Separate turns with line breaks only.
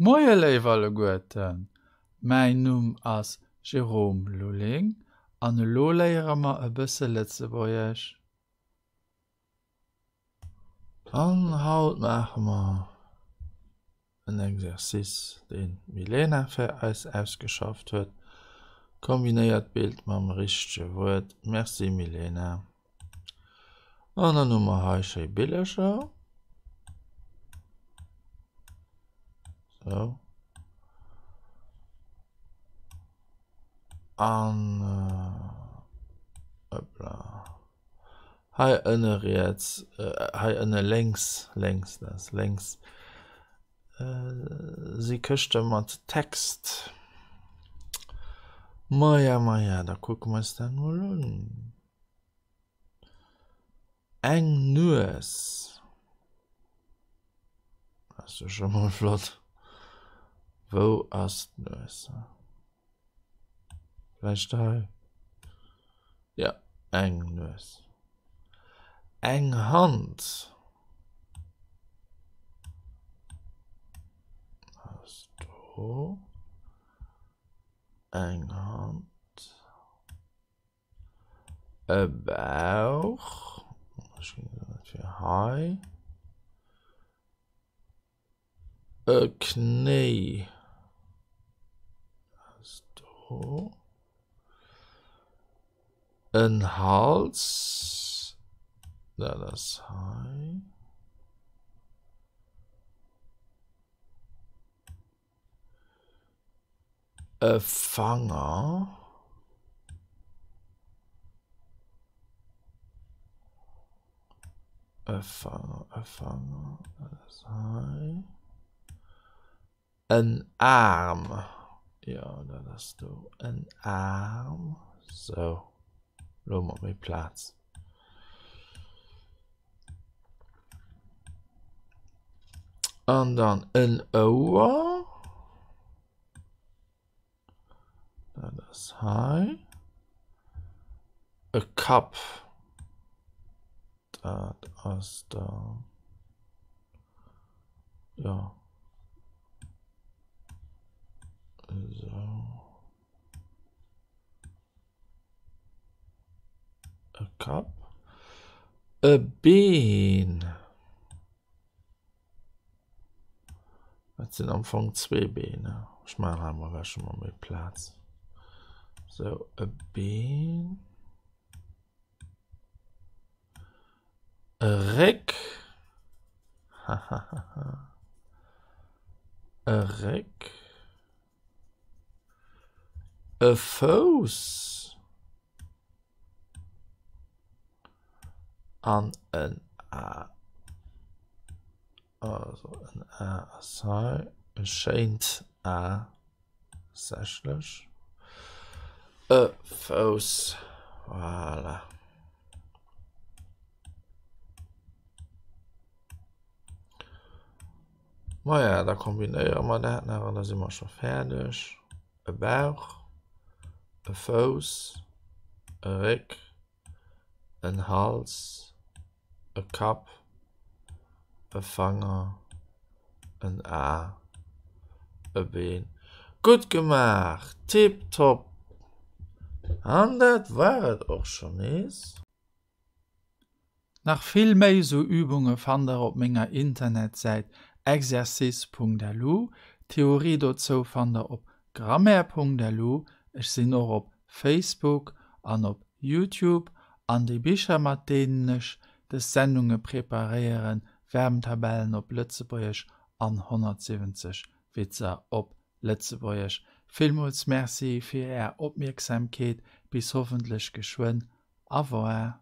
Moie léif alleguerten, mäin Numm ass Jérôme Lulling an elo léiere mer e bësse Lëtzebuergesch.
An haut maache mer en Exercice, deen d'Milena fir eis ausgeschafft huet. Kombinéiert d'Bild mam richtege Wuert. Merci Milena. An dann hu mer hei schéi Billercher. So. An äh, hoppla. Hei ënne riets, äh, hei ënne lénks, lénks, dat ass lénks, äh, si Këschte mat Text. Maja, maja, da kucke mer eis dat mol un. Eng Nues. Ass jo scho mol flott. Wou ass d'Nues? Vläicht hei. Ja, eng Nues. Eng Hand. Ass do. Eng Hand. E Bauch. Ech ginn dat fir hei. E Knéi ass do. En Hals, dat ass hei. E Fanger. E Fanger, e Fanger, dat ass hei. En Aarm, jo dat ass do, en Aarm. Sou, elo hu mer méi Plaz. An dann en Ouer. Dat ass hei. E Kapp. Dat ass dann, jo, esou. E Kapp. E Been. Dat sinn am Fong zwee Been. Ech maachen hei mol ewech, hu mer méi Plaz. Sou, e Been. E Réck. Hahaha. E Réck. E Fouss an en A. Also en A ass hei, e schéint A sächlech. E Fouss, voilà. Maja, da kombinéiere mer dat nach an da si mer scho fäerdeg. E Bauch, e Fouss, e Réck, en Hals, e Kapp, e Fanger, en A, e Been. Gutt gemaach! Tiptop! An dat war et och schonn nees.
Nach vill méi sou Übunge fannt der op menger Internetsäit exercice.lu. D'Theorie dozou fannt der op grammaire.lu. Ech sinn och op Facebook an op Youtube. An déi Bicher mat deenen ech des Sendunge preparéieren, Verbentabellen op Lëtzebuergesch an 170 Witzer op Lëtzebuergesch. Villmools Merci fir är Opmierksamkeet. Bis hoffentlech geschwënn. Au revoir.